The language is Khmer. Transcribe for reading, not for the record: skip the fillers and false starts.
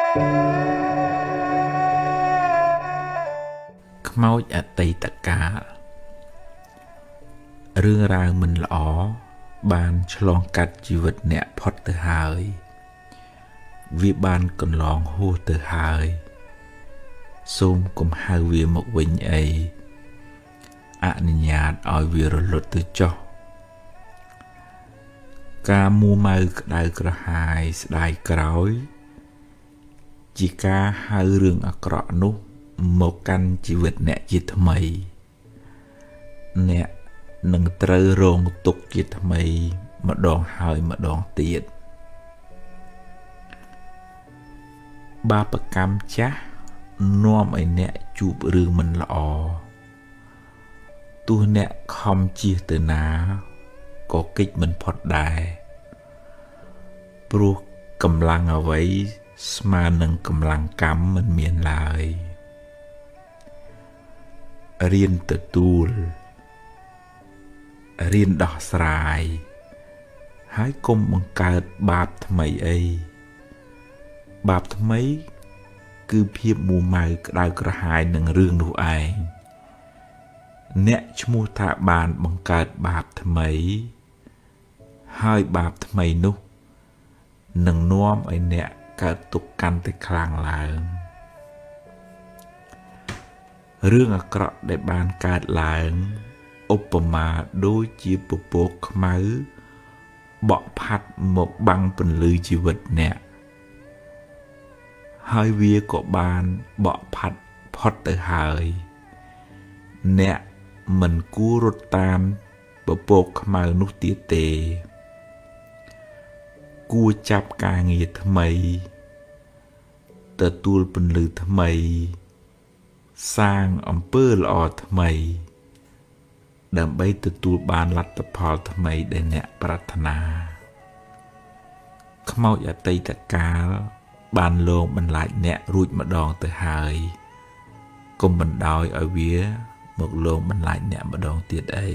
ខ្មោចអតីតកាលរឿងរ៉ាវមិនល្អបានឆ្លងកាត់ជីវិតអ្នកផុតទៅហើយវាបានកន្លងហួសទៅហើយសូមកុំហៅវាមកវិញអីអនុញ្ញាតឲ្យវារលត់ទៅចុះការមួម៉ៅក្តៅក្រហាយស្ដាយក្រោយជាការហៅរឿងអាក្រក់នោះមកកាន់ជីវិតអ្នកជាថ្មីអ្នកនឹងត្រូវរងទុក្ខជាថ្មីម្ដងហើយម្ដងទៀតបាបកម្មចាស់នាំឲ្យអ្នកជួបរឿងមិនល្អទោះអ្នកខំជៀសទៅណាក៏គេចមិនផុតដែរព្រោះកម្លាំងអ្វីស្មើនឹងកម្លាំងកម្មមិនមានឡើយរៀនទទួលរៀនដោះស្រាយហើយកុំបង្កើតបាបថ្មីអីបាបថ្មីគឺភាពមួម៉ៅក្តៅក្រហាយនឹងរឿងនោះឯងអ្នកឈ្មោះថាបានបង្កើតបាបថ្មីហើយបាបថ្មីនោះនឹងនាំឲ្យអ្នកកើតទុក្ខកាន់តែខ្លាំងឡើងរឿងអាក្រក់ដែលបានកើតឡើងឧបមាដូចជាពពកខ្មៅបក់ផាត់មកបាំងពន្លឺជីវិតអ្នកហើយវាក៏បានបក់ផាត់ផុតទៅហើយអ្នកមិនគួររត់តាមពពកខ្មៅនោះទៀតទេគួរចាប់ការងារថ្មីទទួលពន្លឺថ្មីសាងអំពើល្អថ្មីដើម្បីទទួលបានលទ្ធផលថ្មីដែលអ្នកប្រាថ្នាខ្មោចអតីតកាលបានលងបន្លាចអ្នករួចម្ដងទៅហើយកុំបណ្ដោយឲ្យវាមកលងបន្លាចអ្នកម្ដងទៀតអី